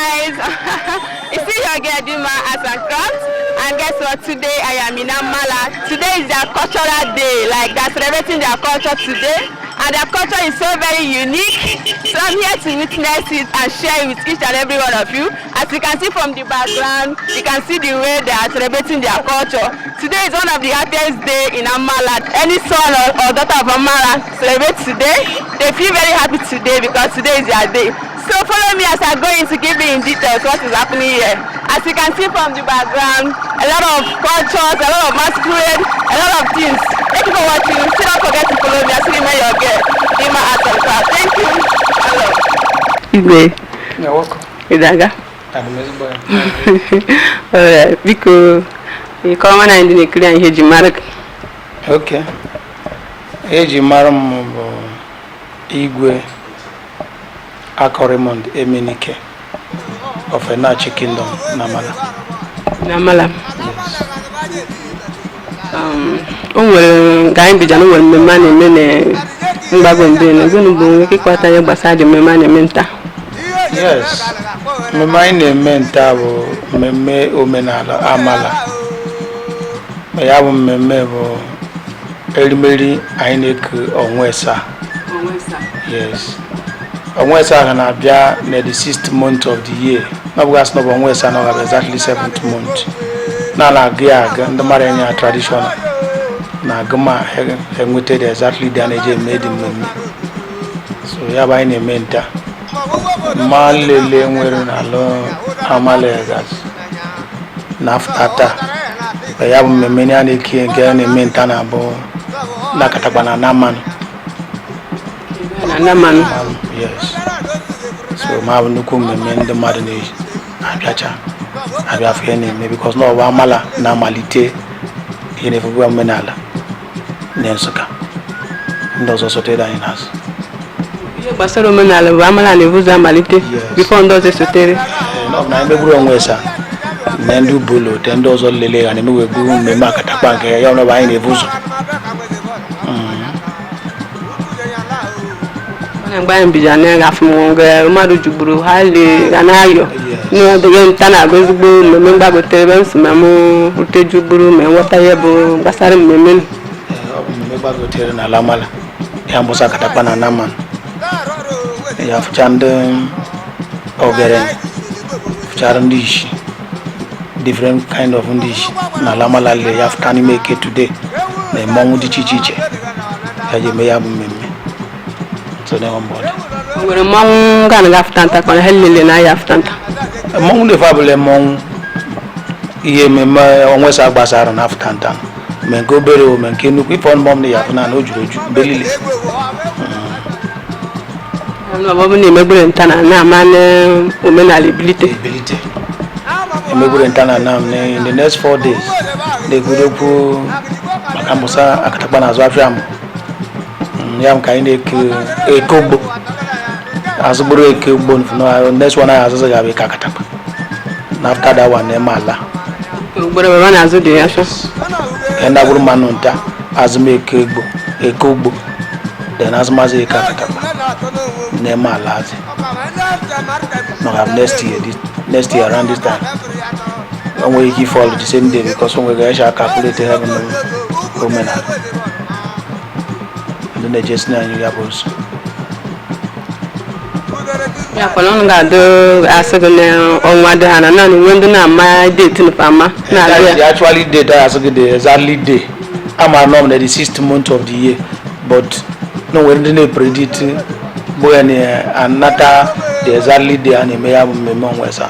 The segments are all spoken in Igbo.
Guys. It's still your girl Dima Arts and Crafts. And guess what? Today I am in Amala. Today is their cultural day. Like, they're celebrating their culture today. And their culture is so very unique. So I'm here to witness it and share it with each and every one of you. As you can see from the background, you can see the way they are celebrating their culture. Today is one of the happiest day in Amala. Any son or daughter of Amala celebrate today. They feel very happy today because today is their day. So follow me as I go into give you in details what is happening here. As you can see from the background, a lot of cultures, a lot of masquerade, a lot of things. Thank you for watching. Still don't forget to follow me as you remain your girl, Dima Arts and Crafts. Thank you. Hello. Igwe, You're welcome. Idaga. Adị m ezigbo ya. Alright, biko, kọwa na ndị na-ekiri anyị ihe eji mara gị. Okay. Eji mara m bụ Igwe Akọ Raymond Emenike of Enachi Kingdom na Amala. Na Amala. O nwere nke anyị bija na o nwere mmemme a na-eme na mgbago mbe na gịnị bụ nwere ike ịkọta ihe gbasara dị mmemme a na-eme nta? Yes. Mmemme anyị na-eme nta bụ mmemme omenala Amala. Ma ya bụ mmemme bụ erimeri anyị na-eke ọnwa asaa. Yes. Ọnwa asaa ahụ na-abịa na the sixth month of the year. Na ọ bụghị asị na ọ bụ ọnwa asaa, na ọ ga-abịa exactly seventh month. Na na-agụ ya aga, ndị mmadụ enye ya traditional na agụma ha enweta the exactly day a na-eji eme dị mmemme. So ya bụ anyị na-eme nta. Mma nlele nwere n'ala Amala gasị na after taa. Ya bụ mmemme a na-eke nke a na-eme nta na-abụ na-akatakwa na Namanụ. Na Namanụ. Yes. So ma bụ nnukwu mmemme ndị mmadụ na-abịacha abịa afọ ihe na-eme because na ọ bụ Amala na-amalite ihe na-efebe omenala na Nsụka, ndị ọzọ sotere anyị n'azụ. Ihe gbasara omenala bụ Amala na-ebu ụzọ amalite before ndị ọzọ esotere. Ee, na ọ bụ na anyị megburu onwe sa na ndị ubolo te ndị ọzọ lele ha na-emewegbu mmemme akatakpa nke ya, ya ọ bụ anyị na-ebu ụzọ. Mana mgbe anyị bijara na ya afụ m nga mmadụ jugburu ha le ga na-ayọ n'ọdịghị nta na-abụ ezigbo mmemme mgbagotere ebe m si ma m rute jugburu ma nghọta ihe bụ gbasara mmemme. Ee, ọ bụ mmemme gbagotere n'ala Amala ya mbụsa akatakpa na Naman, ya fụcha ndị ogere, fụchara ndị isi, different kind of ndị isi n'ala Amala le ya fụta n'ime eke today na mmọnwụ dị iche iche iche ya ji eme ya bụ mmemme. So na mbọ dị. O nwere mmanwụ ga na afụta nta kwana ha lele na ya afụta nta? Mmọnwụ na-efe abụla mmọnwụ ihe mmemme onwesa gbasara na afụta nta, ma nke obere o, ma nke nnukwu, ife ọnụ na ya afụ na o juru eju mgbe niile. Ọ bụ na emegbere nta na na-ama na omenala ebilite. Ebilite emegbure nta na nam in the next 4 days na-ekwudokwu maka mbụsa akatakpa na azụ afịa mbụ. Ya m ka anyị na-eke eke ugbo azụgburu eke ugbo no next one anyị azụzụ ga-abụ eke akatakpa na after that one na-eme ala. Ugboro ebe a na-azụ dị ya sọ. Ka ndị agbụrụ mmanụ nta azụm eke ugbo, eke ugbo, then azụmazụ eke akatakpa na-eme ala azị no have next year, this next year around this time o nwere ike fall the same day because o nwere ga calculate heaven omenala ndị na-ejesi na anyị ya bụ nso. Ya kwana ọnụ ga-adụ asị gị na ọnwa dị ha na naanị nwe ndị na-ama date nụpa ama na-agụ That's the ya. Actually date I ask the exactly day ama nọ na the sixth month of the year, but no nwere ndị na-predict bụ ya na anata the exactly day a na-eme ya bụ mmemme ọnwa asaa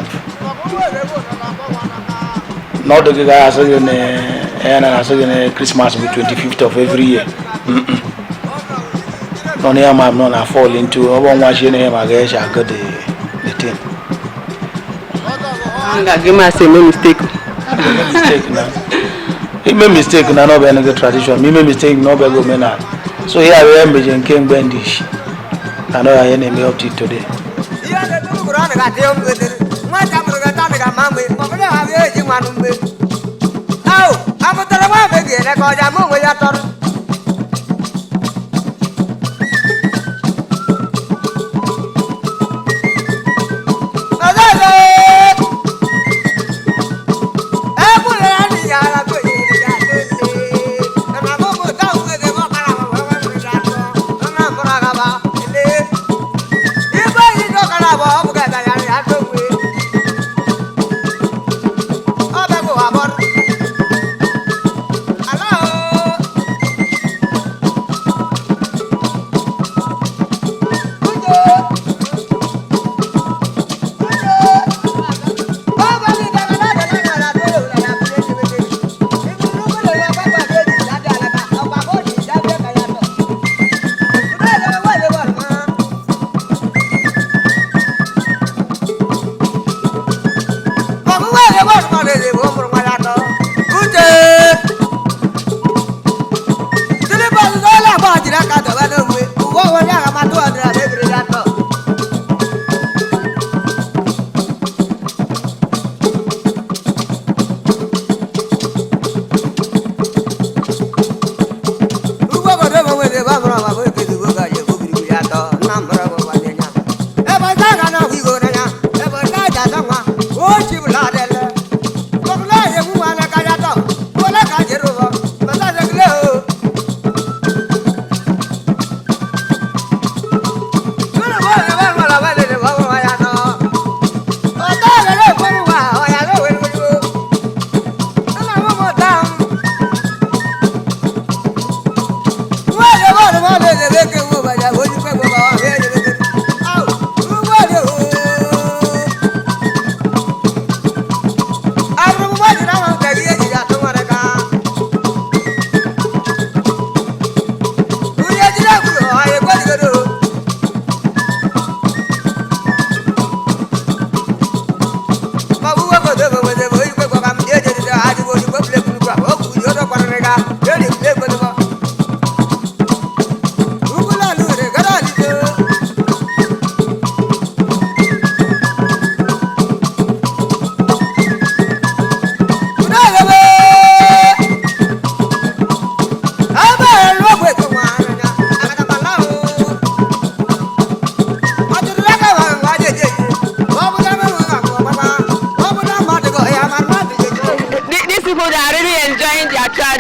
n'ọdụ gị ga-asị gị na ya na asị gị na Christmas bụ 25th of every year. Nọ na ya ma nọ na fall into ọ bụ ọnwa chie na ya ma ga-eche agụ the thing. Ọ ga-agị masị eme mistake. Ime mistake na ime mistake na n'ọbịa ego tradition, ma ime mistake na ọbịa ego omenala. So ihe abịa ya meje nke mgbe ndị isi na anọ ya na-eme up to today.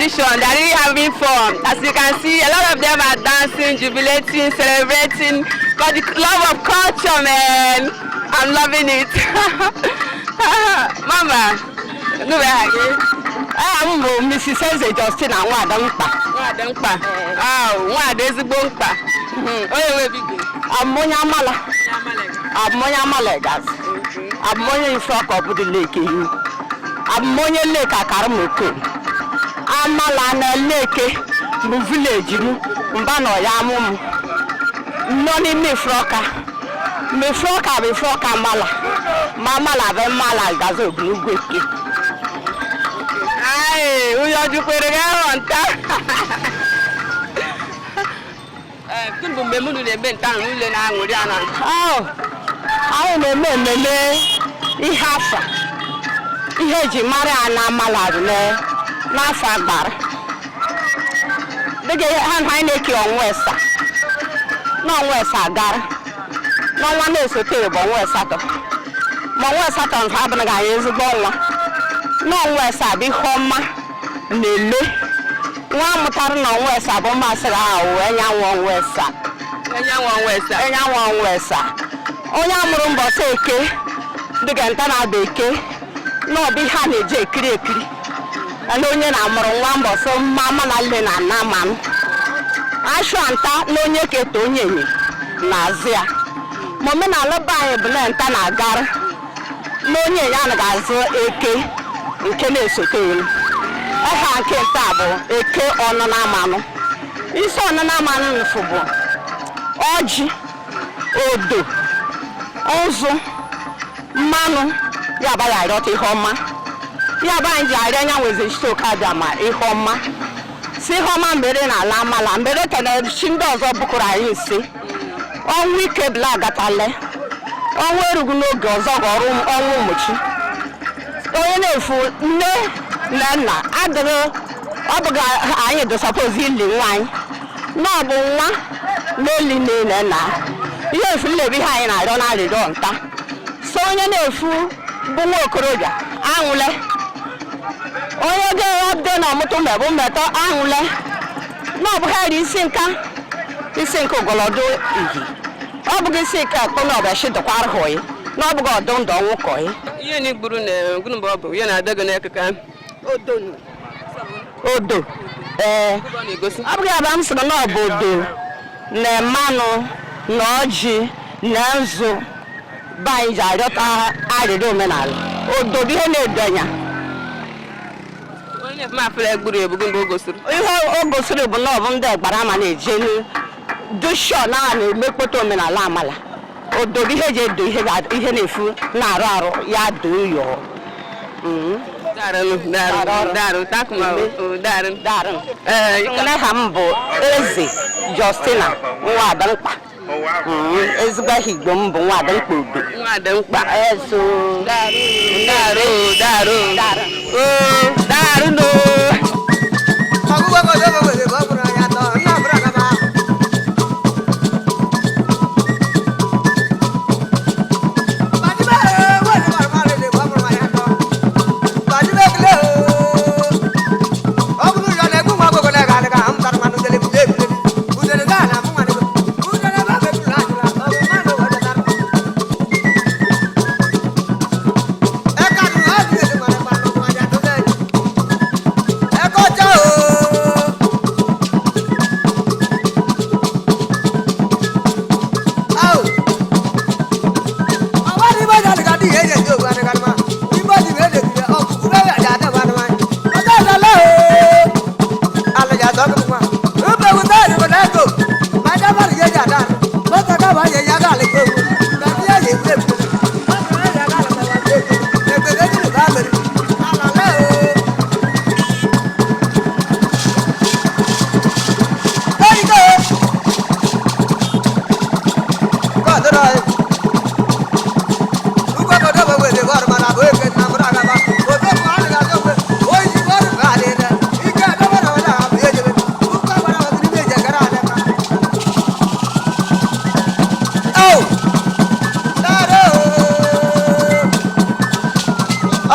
tradition. They're really having fun. As you can see, a lot of them are dancing, jubilating, celebrating. For the love of culture, man. I'm loving it. Mama, no be hagi. Aha m bụ Mrs. Eze Justina Nwada Mkpa. Nwada mkpa. Ah, nwada ezigbo mkpa. Onye nwe bigo. Abụ m onye Amala. Abụ m onye Amala Egazi. Abụ m onye Ifeọka ọbụdị Leke Ihu. Abụ m onye Leke Akaramoke. Amala na Leke bụ vileji m mba na ọya amụ m. Nọ n'ime Ifeọka. Ma Ifeọka bụ Ifeọka Amala. Ma Amala bụ Amala Egazi Ogunugwu Eke. Ai, onye ọjụkwere gị ahụ nta. Ee, gịnị bụ mgbe unu na-eme nta ahụ niile na-aṅụrị a na Ahụ, anyị na-eme mmemme ihe afa ihe eji mara ya na Amala bụ n'afọ agbara dịka ha na anyị na-eke ọnwa esa n'ọnwa esa gara n'ọnwa na-esote bụ ọnwa asatọ, ma ọnwa asatọ nke abụghị anyị ezigbo ọnwa. N'ọnwa esa bụ ihe ọma na-eme nwa amụtara na ọnwa esa bụ mmasịrị ahụ wee nyanwụ ọnwa esa. Onye anwụ ọnwa esa. Onye anwụ ọnwa esa, onye amụrụ mbọsị eke dịka nta na-aba eke na ọbụ ihe a na-eji ekiri ekiri na onye na-amụrụ nwa mbọsị mma ama na nne na nna manụ achụ nta na onye keta onye enyi na-azụ ya. Ma omenala be anyị bụ na nta na-agara na onye enyi anaghị azụ eke nke na-esote elu. Aha nke nta bụ eke ọnụna amanụ. Isi ọnụna amanụ nfu bụ ọjị, odo, ụzụ, mmanụ ya ba ya arịọta ihe ọma ya ba anyị ji arịọ anya nweze stoke abịa ma ihe ọma si ihe ọma mbere na ala Amala mbere kene chi ndị ọzọ bụkụrụ anyị nsi ọnwụ ike bụla agatale ọnwụ erughị n'oge ọzọ ghọrọ ọnwụ mụchi onye na-efu nne na nna adịghị. Ọ bụghị anyị dụsapụzi ili nwa anyị na ọ bụ nwa n'eli nne na nna ihe efu nlebi ihe anyị na-arịọ na arịrịọ nta so onye na-efu bụ nwa okorobịa anwụle onye ga-ebido na ọmụtụ mmebụ mmetọ anwụle na ọ bụghị isi nka isi nke ogolodo ihi ọ bụghị isi nke akpọ na ọbịachi dịkwara hụị na ọ bụghị ọdụ ndụ ọnwụ kọị. Ihe ni gburu na gịnị bụ ọ bụ ihe na-adị gị n'ekeke? Odo, ee. Ọ na-egosi. Ọ bụghị aba m sịrị na ọ bụ odo na mmanụ na ọjị na nzu be anyị ji arịọta arịrịọ omenala. Odo bụ ihe na-edonya. Onye na-efu afere gburu egbu, gịnị bụ o gosiri? Ihe o gosiri bụ na ọ bụ ndị egbara ama na-eje dushọ na a na-emekpọta omenala Amala. Odo bụ ihe eji edo ihe ihe na-efu na-arụ arụ ya doo yọọ. Daarụ, daarụ, daarụ, takuma, daarụ. Daarụ. Ee. Nne ha m bụ Eze Justina Nwadamkpa. Ezigbo aha Igbo m bụ Nwadamkpa Odo. Nwada mkpa. Ezo. Daarụ, daarụ, o daarụ no.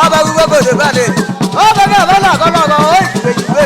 Ọba gbogbo kò lè bá lè. Ọba gbogbo kò lè bá lè.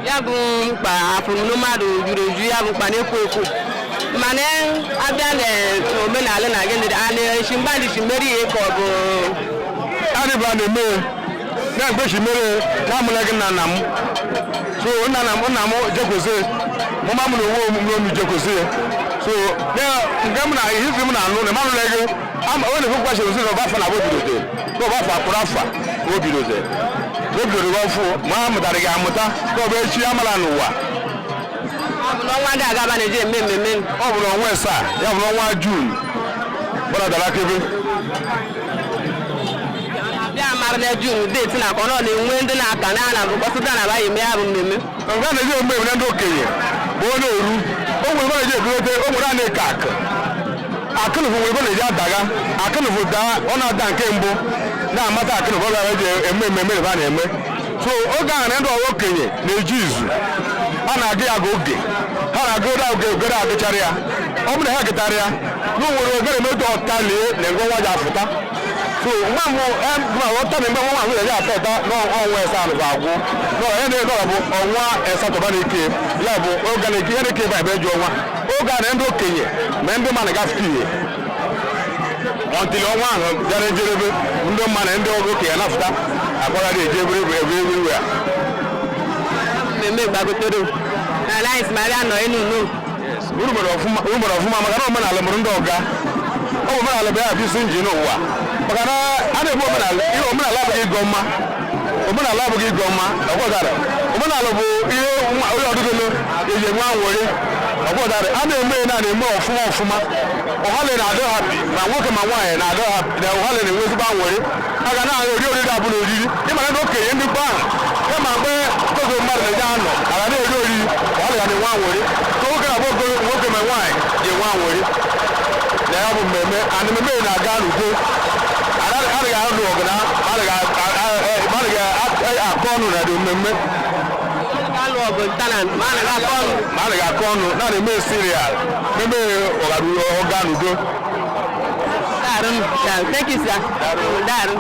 Ya bụ mkpa afụrụ mmadụ juru eju, ya bụ mkpa na-ekwo ekwo, mana abịa n'omenala na gịnị a na-esi mgba ndị si mere ihe ka ọ bụ adịba na-eme na mgbe si mere na amụla gị nna nna m, so nna nna m nna m jekwesị mụma m na onwe m n'onu jekwesị, so nke m na ihe m na-anụ na manụla gị onye na-ekwekwa si na ọba afọ na obidote na ọba afọ akpụrụ afọ obidote n'obido gị ọfụ ma a mụtara gị amụta ka ọ bụ echi amala n'ụwa. Ọ bụ n'ọnwa ndị agaba na-eji eme mmemme. Ọ bụ n'ọnwa asaa, ya bụ n'ọnwa June gbara dara akebe. Bịa mara na June date na ka ọ nọ na-enwe ndị na-aka na ana bụ kpọsịta na abaghị eme ya bụ mmemme. Nke a na-eji eme eme ndị okenye bụ onye oru o nwere ebe a na-eji ebulete, o nwere a na-eke akụ akụnụfụ, nwere ebe a na-eji adaga akụnụfụ daa, ọ na-ada nke mbụ na-amata akụnụfụ ọ gara eji eme mmemme ebe a na-eme. So oge ahụ na ndị ọwa okenye na-eji izu a na-agụ ya aga oge ha na-agụ oge oge ogere agụchara ya. Ọ bụrụ na ha gụtara ya na o nwere ogere emedo ọtalie na ngwa nwa ji afụta. So nwa mbụ ọta na mgbe nwa ahụ ya atọ ụta n'ọnwa asaa nụkwa agwụ n'ọya na-ego bụ ọnwa asatọ ba na-eke ya bụ oge na-eke ihe na-eke ebe a ebe ji ọnwa oge a na ndị okenye ma ndị mma na-agafe ihe ọntịlị ọnwa ahụ bịara njedebe, ndị mma na ndị okenye na-afụta akwagharị eje ebere ebere ebere ebere ya. Mmemme gbagotere na lines ma bịa nọ enu nu. Uru mere ọfụma, uru mere ọfụma, maka na omenala mụrụ ndị ọga. Ọ bụ omenala bụ ya bụ isi njin ụwa, maka na a na-eme omenala ihe. Omenala abụghị ịgọ mma, omenala abụghị ịgọ mma, ọkwọdara. Omenala bụ ihe onye ọdụdụlụ eji enwe anwụrị, ọkwọdara. A na-eme ya na na-eme ọfụma ọfụma. Ọhale na-adọ hapi, ma nwoke ma nwaanyị na-adọ hapi na ọhale na-enwe ezigbo anwụrị. A ga na-ahụ ori oriri abụla oriri ịmara ndị okenye ndị mgbe ahụ kama mgbe oge mmadụ na-eje anọ ala na-eri oriri, ọhale ga na-enwe anwụrị ka nwoke na-abụ ogo nwoke ma nwaanyị ga-enwe anwụrị na ya bụ mmemme. And mmemme na-aga n'udo, adịghị alụ ọgụ na adịghị akọ ọnụ na dị mmemme. Alụ ọgụ ntalant ma a na-akọ ọnụ. Ma adịghị akọ ọnụ na na-eme serial mmemme ọga n'udo. Daarụ, daarụ. Thank you, sir. Daarụ.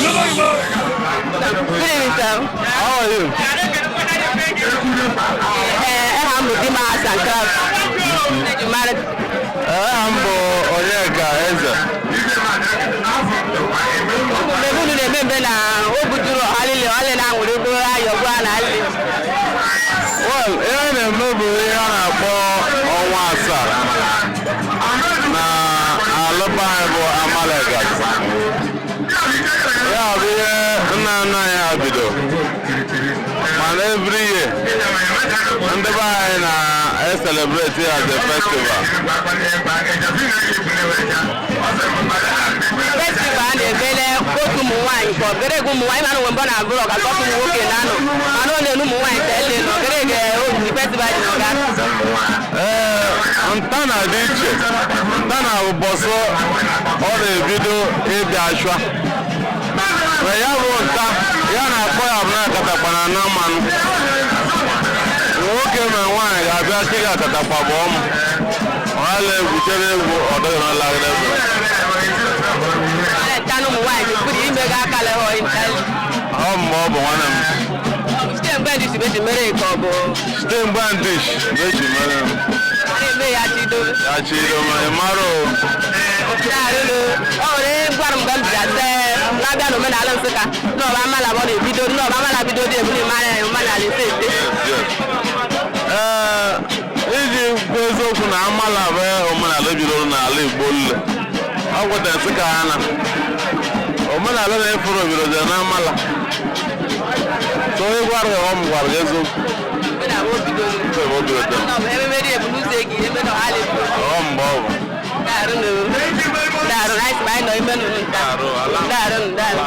Good evening, sir. How are you? Aha m bụ Dima Hassan Craft. Mara Aha m bụ Onyeka Eze. Mmemme unu na-eme mgbe na o buturu ọha niile ọha. Ndị be anyị na-celebrate as a festival. Festival a na-emele otu ụmụ nwaanyị ka ọgịrịga ụmụ nwaanyị mana onwe mbọ na-agụrụ ọga sọsọ ụmụ nwoke na-anọ mana ọ na-enu ụmụ nwaanyị ka ele na ọgịrịga otu festival dị n'ọga. Ee, ntana dị iche. Ntana bụ bọsụ ọ na-ebido ịbịa achwa. Ma ya bụ nta, ya na-akpọ ya bụ na akatakpa na ana mmanụ. Nwoke ma nwaanyị ga-abịa sị gị akatakpa bụ ọmụ. Ọ na-egwuchere egwu ọ dịghị n'ụlọ egwu. Nta na ụmụ nwaanyị kwuru ime ga aka lehọ ntali. Ọ mgbe ọ bụ nwanne m. Site mgbe ndị sibechi mere ka ọ bụ Site mgbe ndị eji mere m. a na-eme ya chido. Ya chido ma ị mara o. Daarụ ọ nwere gwara m mgbe m bịara sị na-abịa n'omenala Nsụka n'ọba amala bụ ọ na-ebido n'ọba amala bido dị ebu n'ime anya omenala ise ise. Ee, iji kwuo eziokwu na amala bụ omenala bidoro n'ala Igbo nle. Ọ gwetara Nsụka ha na omenala na-efuru bidoro na amala. So onye gwara gị ọ m gwara gị eziokwu. Omenala o bidoro. Ebe o bidoro. Ọ bụ ememe dị ebu n'ụzọ egi eme na ọha na-ebido. Ọ mgbe ọ bụ. Daarụ nụ. Daarụ anyị sị ma anyị nọ ime nụ nta. Daarụ nụ daarụ.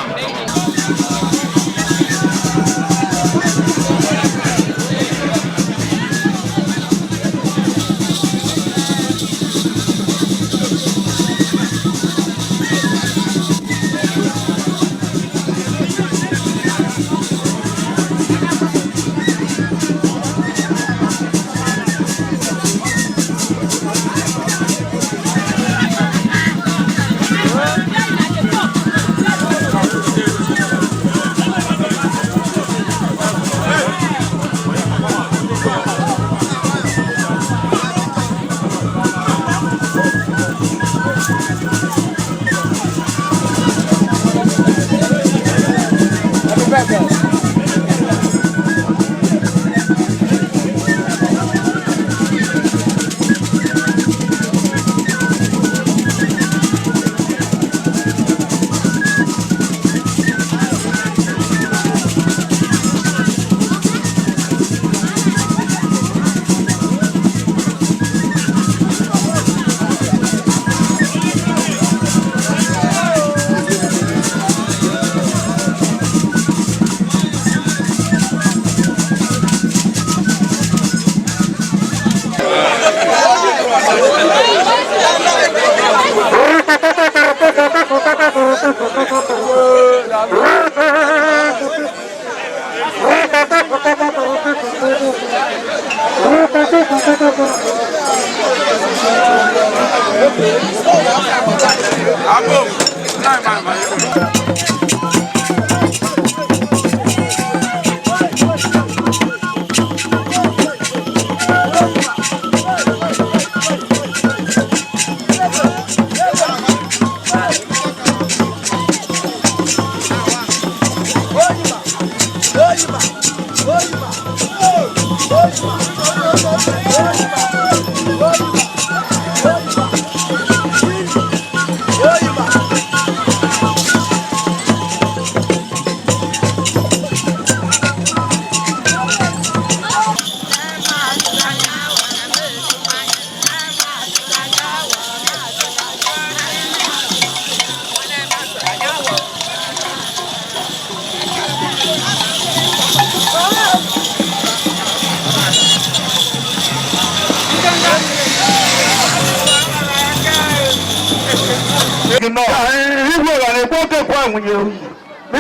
Igwe ga na-ekwu oke kwa nwunye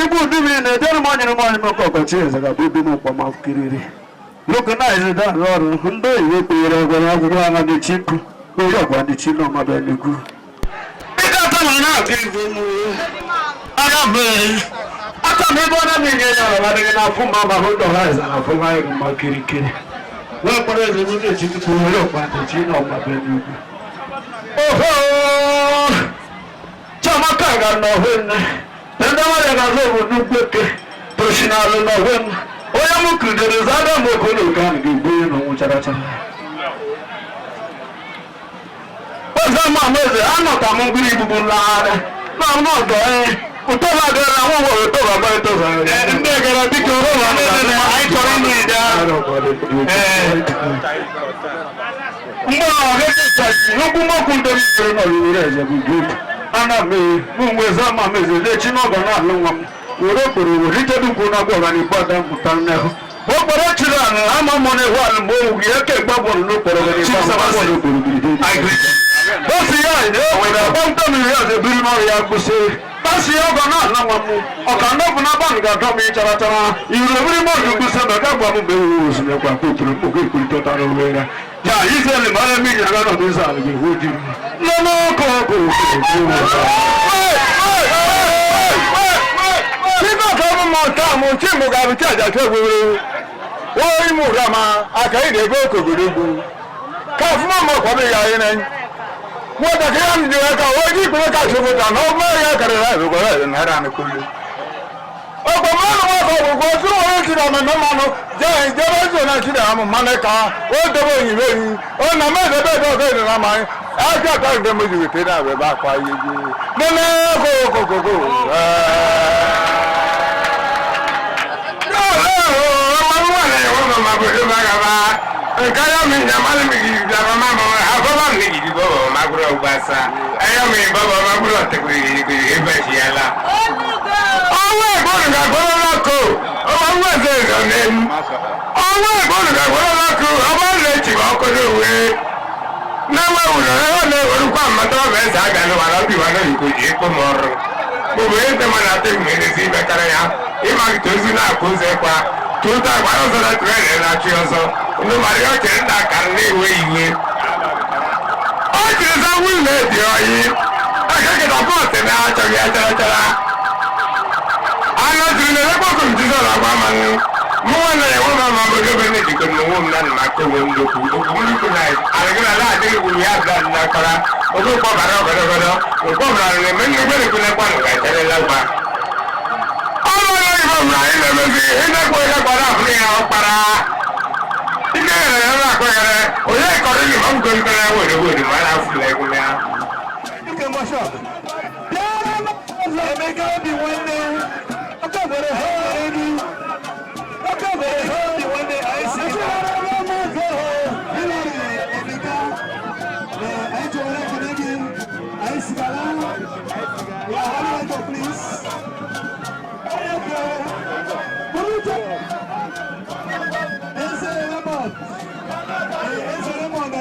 igbu udumiri na-edere m onyere m onye m ọkọchị eze ga bụ m ụkpọm kiriri lokonize da ọrụ ndị oyibo kpenyere ọgwara akwụkwọ agha dị chikwu onye ọgwa ndị chi na ọmaba n'ugwu aka m ebe ọ na na-enye ya ọrụ adịghị n'afọ ma ma hụ ndọha eze na afọ nwaanyị mma kirikiri wee kpọrọ eze ndị chikwu onye ọgwa ndị chi na ọmaba n'ugwu oho Chiamaka ga n'ọhụ nne ndị mmadụ ga-azụ obodo mkpeke tosinalụ n'ọhụ m onye m kụdere zada m okolo ka m ga-egbu na ọnwụ chara chara ọzọ ma m eze anọta m mgbiri igbugbu nlagharị na m nọdọ ee Ndị egara biko, anyị chọrọ ịnụ ịda. Mgbe ọ ga-ugwu mokwu ndị mmiri nọ were eze bụ group ana m mụ nwe zama m eze lechi n'ọgọ na-alụ nwa m were okporo were itedukwu na agwa ọgana igbo ada mpụta nnehu okporo chiri ala ama mụ na ehu ala mgbe owu gị eke gbabọrọ n'okporo gị n'ikpe n'okporo gị bọ́sì yá ẹ̀ wẹ̀rẹ̀ ọ̀pọ̀ntọ́ mi yá ṣe bírí náà ya gbèsè bọ́sì yá ọkọ̀ náà náà wọn mú ọ̀kà ndọ́fù náà bá nìkan tọ́ mi charatara ìrò bírí mọ́ ọ̀dùn gbèsè náà kágbà mú bẹ́ẹ̀ wò ó sì mẹ́kọ̀ àpò òtún kò kí ìkúrì tó tara owó rẹ̀ yà yìí sẹ́ni bá mi yàrá náà mi sàn lè wó di lọ́nà kọ́ kò Nígbà tó mú mọ tá mú tí mo ga bí tí àjà tó gbogbo wọ́n rí mú ra ma akẹ́yìndé gbé kòkòrò gbò ká fún mọ́ ọkọ̀ mi yà yín náà wọ́n tàkì yá mi jìnnà ká wọ́n jí ìpínlẹ̀ ká ṣòfò tà náà wọ́n yà kẹrẹ láì lóko láì náírà ní kúlẹ̀. Ọ̀pọ̀ mọ́nù wọn kọ̀ gbogbo tí wọ́n ti rà mẹ́mẹ́ mánu jẹ́ ìjọba ìjọ náà ti rà mọ́ mọ́nà ká ó dọ́bọ̀ òyìnbó yìí ó nà mẹ́tẹ́ bẹ́ẹ̀ tó ọ̀kẹ́ ìdùnnà máa ń ájọ́ àtàwọn ìgbẹ́ méjì wèté náà rẹ̀ bá pa ayé jù nínú kòkòkòkò. Ọwọ́ ìgbónùgbà gbọ́dọ̀ lọ́kọ̀ ọmọ ọwọ́ ẹ̀sẹ̀ ìrọ̀lẹ́ ọwọ́ ìgbónùgbà gbọ́dọ̀ lọ́kọ̀ ọmọ ilẹ̀ ìtìmọ̀ ọkọ̀ lówe náwó ìwúlò náà ní orúkọ àmọ́tọ́ bẹ́ẹ̀ sàgbà ló wà lọ́bì wọn náà kò yé kó mọ̀ ọ̀rọ̀ gbogbo yẹn tẹ́ mọ́ náà tẹ́ mi ní sí ibẹ̀ ya ìmọ̀ tó sí náà kó sẹ́ pa tó tá àgbàdo sọ̀rọ̀ tó ẹ̀ lẹ́nu àti ọ̀sọ́ ọ̀nà màrí ọ̀kẹ́ ń dà kàrí ní ìwé ìwé. Ó ti sọ wíìlì èdè ọ̀yí akẹ́kẹ̀ẹ́ pọ̀ọ̀tì náà àtọ̀gẹ́ àtẹ̀rẹ̀tẹ̀rẹ̀ ana tiri ne ko ko ti sọ̀rọ̀ agba ma nu mu wa na yawo ma ma bolo bẹ ne dikọ ne wo na ma ko wo ndo ku o ku ni ku na alagala la adi ku ya bila na kara o ko kọ bara gọdọgọdọ o kọ bara ne mɛ ne gbẹdẹ ku ne kɔ ne ka tẹlẹ la gba. Ọmọ yẹn ìfọ̀ mìíràn ayé lẹ́mẹ̀ fi ẹ̀ńdẹ́ kó ẹ̀ka kọ́ra fún yẹn ọ kpara ilé yẹrẹ yẹn bá kọ́ yẹrẹ o yẹ kọ́ni ní mọ̀ nkọ́ yẹn wòle wòle mọ̀ ẹ̀ fúlẹ̀ kúlẹ̀. Emeka obi nwanne aka were ha eri aka were ha obi nwanne anyị si Emeka anyị chọrọ ekele gị anyị sigara ya please. Eze Raymond, Eze Raymond,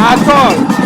At all.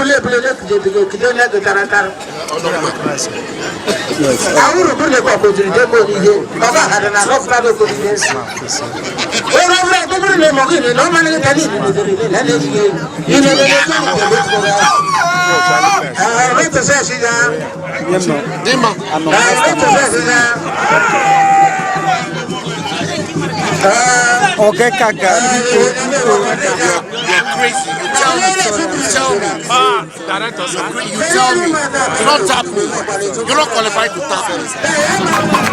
Ebule ebule lẹ́kìdé kìdé lẹ́kìdé taratara. Àwọn òrùkú lè kọ̀ kòtìrì dé kò ní yé. Bàbá àdànà lọ́fúnra ló kò ní yé. Ọ̀rọ̀ ọ̀rọ̀ gbogbo lè mọ̀ kí ni lọ́mọ ní kẹ́lí ìlú ìlú lẹ́lẹ́ yé. Ilé lè lè tó ìlú ìlú Oge Kaga, biko, biko. You're crazy. You tell me. You tell me. Director, you're crazy. You tell me. You don't tap me. You're not qualified to tap me.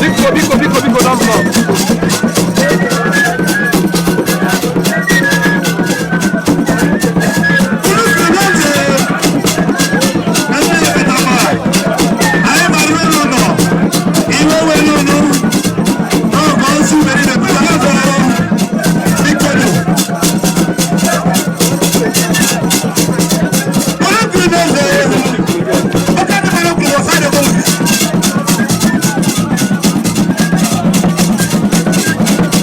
Biko, biko, biko, biko, don't stop. Thank you.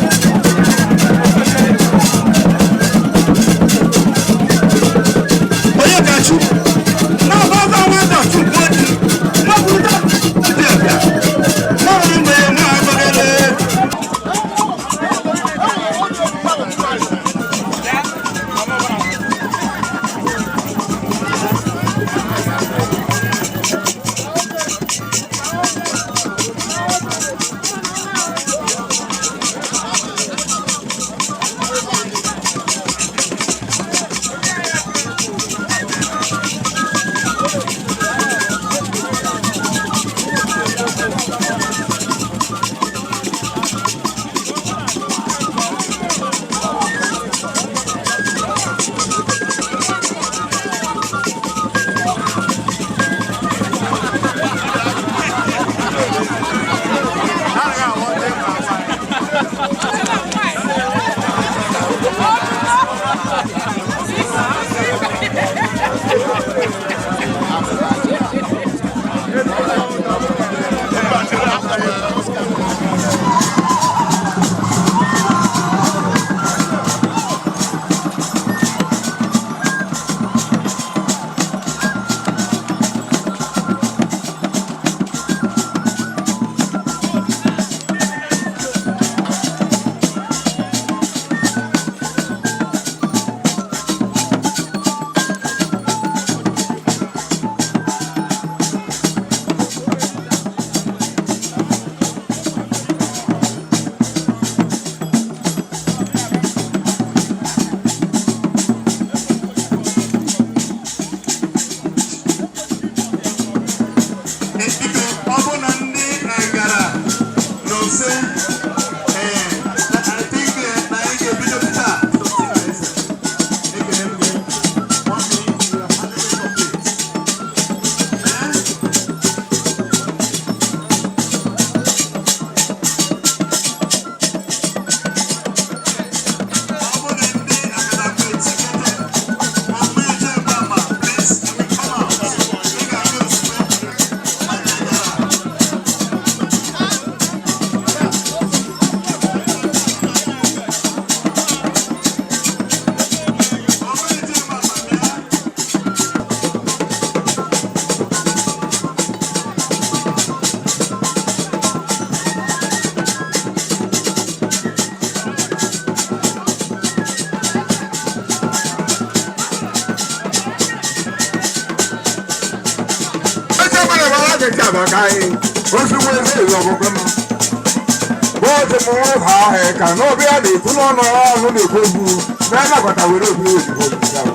Bọ́ọ̀sì mú ha ẹ̀ka náà bí a lè kú lọ́nà ọ̀run lè kó bu mẹ́rin àgbàtà wẹ̀rẹ̀ òbí òyìnbó ìjà o.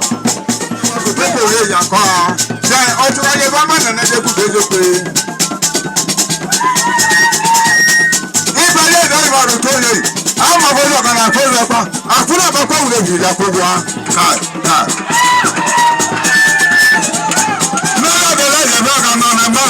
Pépè òye ìyàkọ́ a ṣe ọtún ayé bá má nàná ṣe kú kéde pé. Nípa ilé ìdá ìbàdàn tó yẹ yìí, àwọn ọmọ fojú ọ̀kan náà tó yẹ pa, àtúnà bá kọ́ òun lè jìyà kó bu wa. Ká ká. Lọ́dọ̀ bẹ̀rẹ̀ ìjẹ̀bẹ́ ọ̀kan náà nà mbá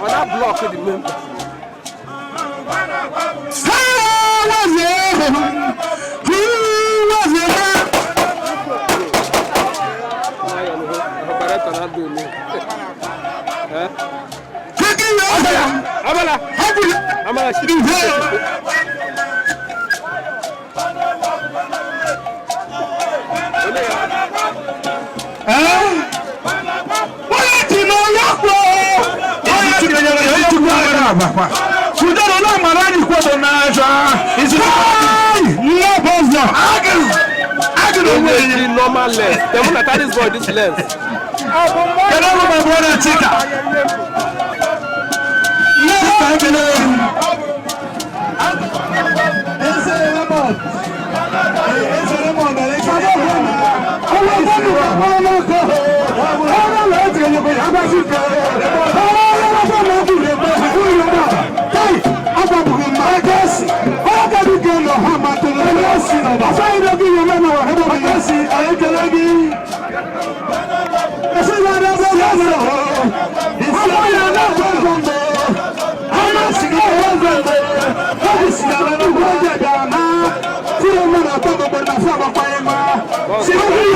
Ọ na block the main. Director na do me. Eh? Amala. Amala. The normal lens. Dem una carry this boy this lens. Hello, my brother Chika. Bye.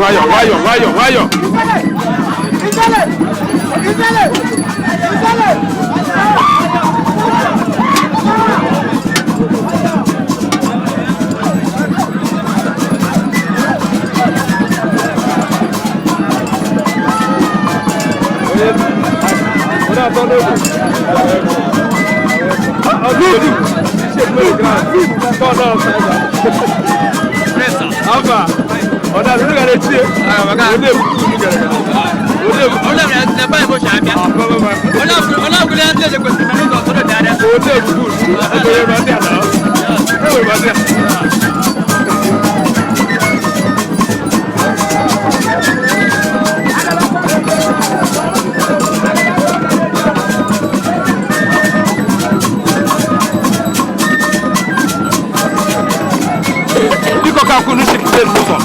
Nwayọ, nwayọ, nwayọ, nwayọ. Biko ka kwunu sikite n'ụzọ.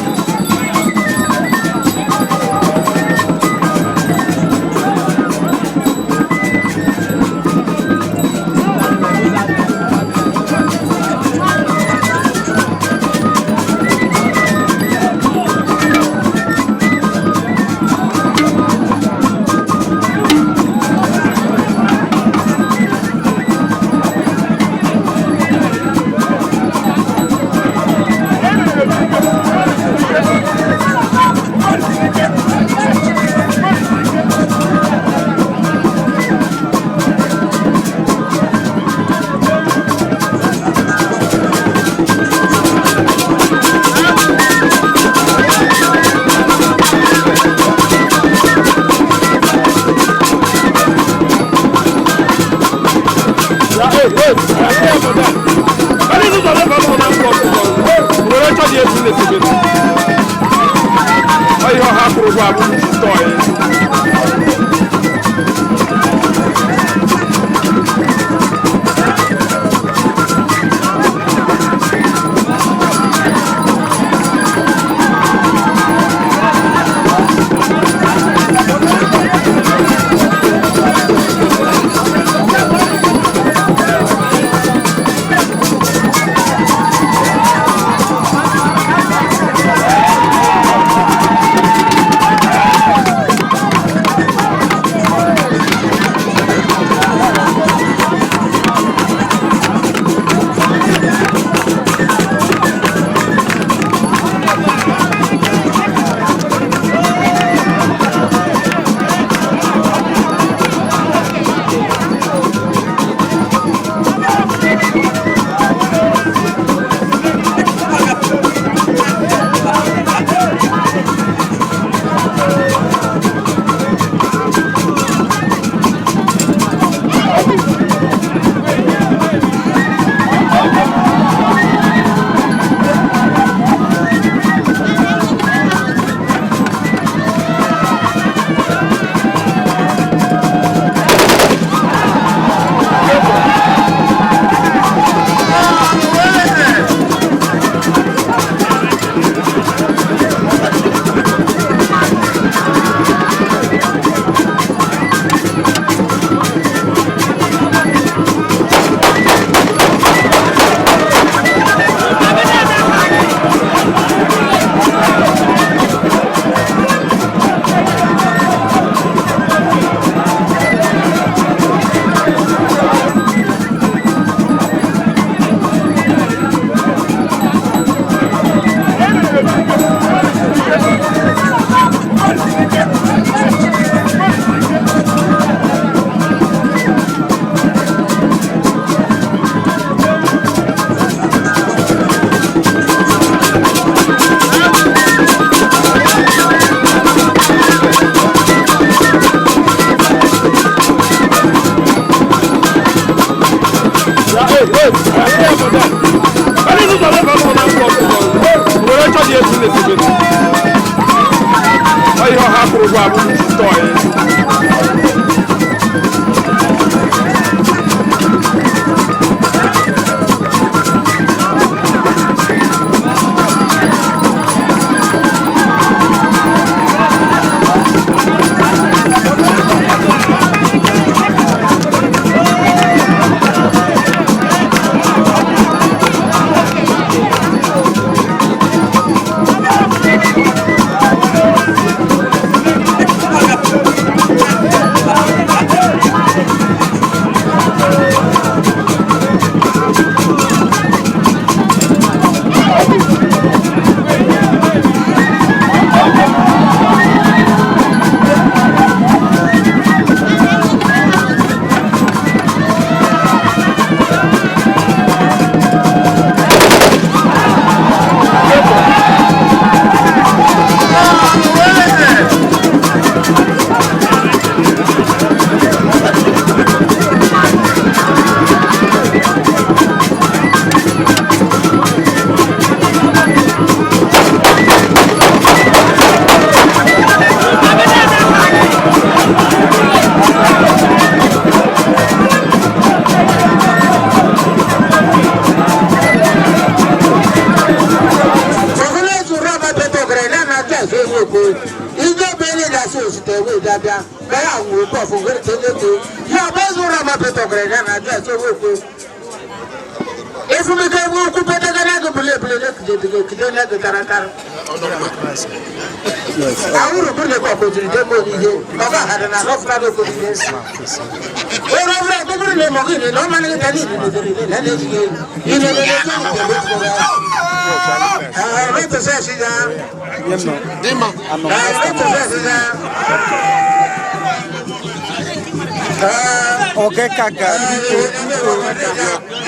Okekaga biko biko.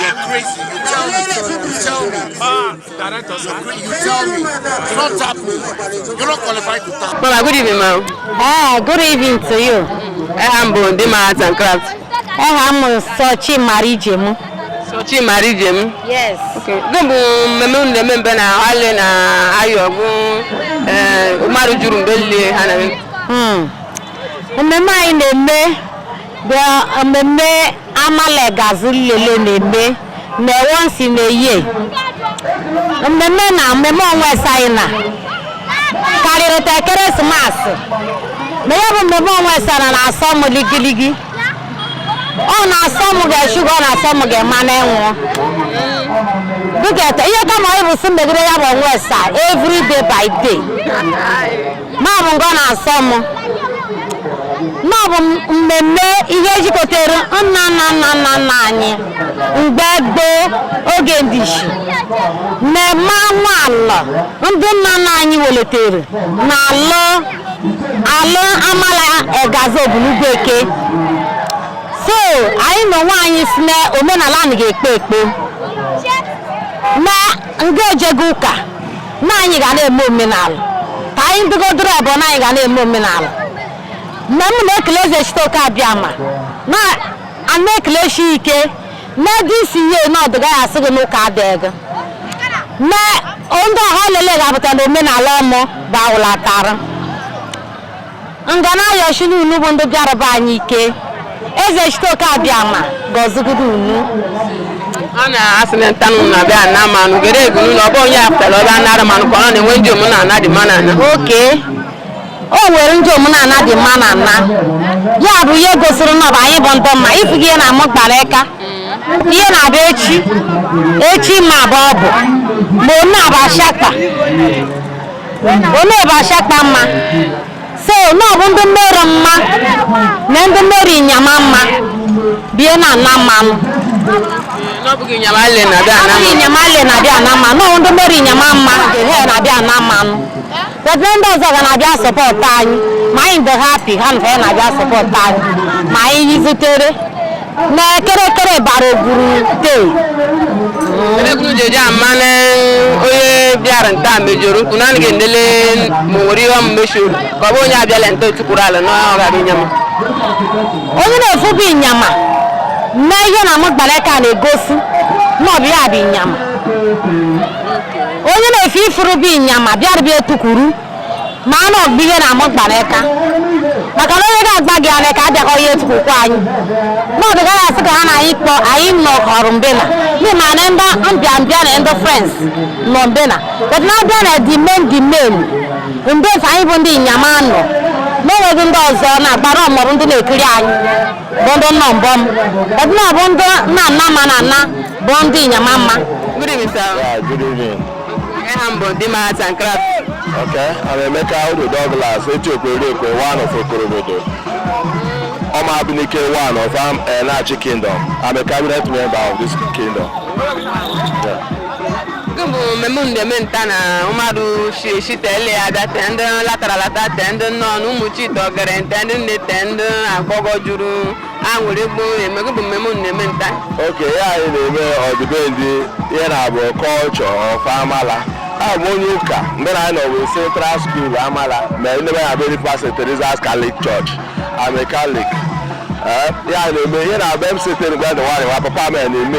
You're crazy. You tell me. You tell me. You tell me. You don't tap me. You're not qualified to tap. Mama, good evening, ma'am. Eh, good evening to you. Eha m bụ Ndima Arts and Crafts. Eha m Sochi Marijem. Sochi Marijem. Yes. Okay. Gịnị bụ mmemme unu na-eme mbe na ale na ayọ bụ mmadụ juru mgbe lie ha na-eme? Mmemme anyị na-eme bụ mmemme Amala Gazi Lele na-eme na once in a year. Mmemme na mmemme ọnwa anyị na karịrị ta ekeresimesi. Ma ya bụ mmemme ọnwa na na-asọ m ligiligi. Ọ na-asọ m ga-eshuga, ọ na-asọ m ga-ema na enwụ. Dịka ihe kama ọ bụ si megide ya bụ ọnwa esa every day by day. Ma ọ bụ nga ọ na-asọ m. Na ọ bụ mmemme ihe jikọtara nna nna nna nna nna anyị mgbe gboo oge ndishi. Mmemme anwụ ala ndị nna nna anyị welitere na alụ alụ Amala Egazi Ogbunigweke. So anyị na onwe anyị si na omenala anyị ga-ekpe ekpe na nga ejego ụka na anyị ga na-eme omenala ka anyị bigodoro ebe na anyị ga na-eme omenala. Mgbe m na-ekele eze Chiteoke Abịama na a na-ekele shi ike na dị isi ihe na ọdịga ya asị gị n'ụka adịghị na ndị ọha lele ga-apụta na omenala ọmụ bụ awụlatara nga na-ayọchi n'unu bụ ndị bịara be anyị ike. Eze Chiteoke Abịama gọzigodo unu. Ọ na-asị na ntanụ na-abịa ana manụ gere egu n'ụlọ ọ bụ onye apụtara ọbịa nara manụ ka ọ na-enwe ndị omenala dị mma na ana. Oke o nwere ndị omenala dị mma na ana ya bụ ihe gosiri na ọ bụ anyị bụ ndị mma ifu gị ihe na-amụ gbara ịka ihe na-abịa echi echi ma bụ ọ bụ ma onye bụ ashakpa onye bụ ashakpa mma so na ọ bụ ndị mmeri mma na ndị mmeri ịnyama mma bie na ana mmanụ. N'ọ bụghị ịnyama le na-abịa ana Abụghị manụ. ịnyama le na-abịa ana mmanụ, ọ ndị mmeri ịnyama mma ha na-abịa ana mmanụ. But ndị ọzọ ga na-abịa sọpọtụ anyị ma anyị dị happy ha na na-abịa sọpọtụ anyị ma anyị yizitere na ekerekere bara ogwuru tee. Elekunu jeje ama na onye bịara nta mejọrọ nkwu na anaghị enele ma o nwere ihe ọ mmeshoro ka ọ bụ onye abịala nta otukwuru ala na ọ gara ịnyama. Onye na-efu bụ ịnyama na ihe na amụgbaleka na-egosi na ọ bụ ya bụ ịnyama. Onye na-efe ifuru bụ ịnyama bịara bịa etukwuru ma a na ọgbụ ihe na amụgbaleka maka na onye ga-agba gị anya ka abịakọ ihe etukwukwa anyị na ọ dịgaghị asị ka ha na anyị kpọ anyị nọkọrọ mbena n'ihi ma na ndị mbịambịa na ndị friends nọ mbena but na abịa na the main mgbe mfe anyị bụ ndị ịnyama nọ n'onweghị ndị ọzọ na-agbara ọmọrụ ndị na-ekiri anyị bụ ndị nọ mbọ m but na ọ bụ ndị na-ana ma na-ana bụ ndị ịnyama mma. Good evening, sir. Yeah, good evening. Eha m bụ Ndima Arts and Crafts. Okay, I'm Emeka Udo Douglas, Etiokwe Oriekwe, one of Okorobodo. Oma Abinike, one of Enachi Kingdom. I'm a cabinet member of this kingdom. Yeah. Gịnị bụ mmemme unu na-eme nta na mmadụ shi shi tele ya abịa tee ndị latara lata tee ndị nnọọ na ụmụ chitọgere nte ndị nne tee ndị agbọgọ juru aṅụrị gbo eme. Gịnị bụ mmemme unu na-eme nta? Okay, ya anyị na-eme ọdịbendị ihe na-abụ culture of Amala. Abụ m onye ụka mgbe na anyị nọ bụ Central School Amala ma ndị be na-abụ St. Teresa's Catholic Church. I'm a Catholic. Ya na-eme ihe na-abụ m sitere mgbe dị nwaanyị nwa papa m na-eme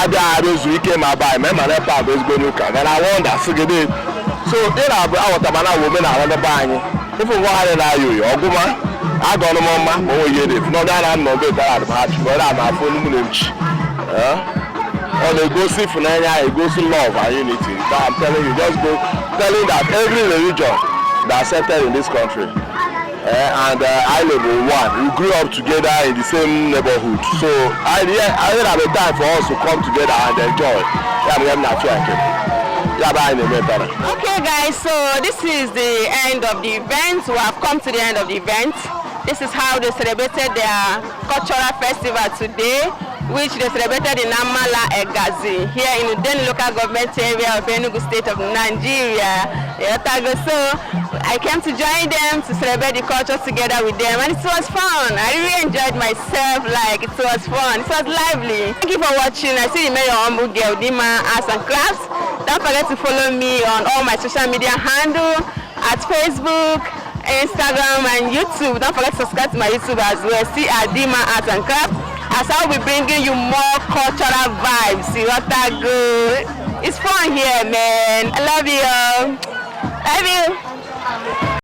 abịa abịa ike ma ba ma ma na-epe abụ ezigbo onye ụka ga na wonder sịgide so ị na-abụ aghọtaba na omenala ndị be anyị ịfụ ngwa ha na-ayọ oyi ọgụma agụ ọnụmọ mma ma onwe ihe dị n'ọdụ a na-anọ be dara adị ha chụrụ ọ na afọ onugbu na nchi. Ọ na-egosi ịfụnanya, egosi love and unity. But I'm telling you, just go telling that every religion that accepted in this country, and I live in one. We grew up together in the same neighborhood, so I yeah, I have a time for us to come together and enjoy. Yeah, I'm not sure. Ya bụ anyị na-eme tara. Okay guys, so this is the end of the event. We have come to the end of the event. This is how they celebrated their cultural festival today, which they celebrated in Amala Egazi, here in Udeni local government area of Enugu State of Nigeria. Otago. So I came to join them to celebrate the culture together with them, and it was fun. I really enjoyed myself. Like, it was fun. It was lively. Thank you for watching. I see the Mayor Humble Girl, Dima Arts and Crafts. Don't forget to follow me on all my social media handle at Facebook, Instagram, and YouTube. Don't forget to subscribe to my YouTube as well. See Adima Arts and Crafts. As I'll be bringing you more cultural vibes. See what that good. It's fun here, man. I love you all. Love you.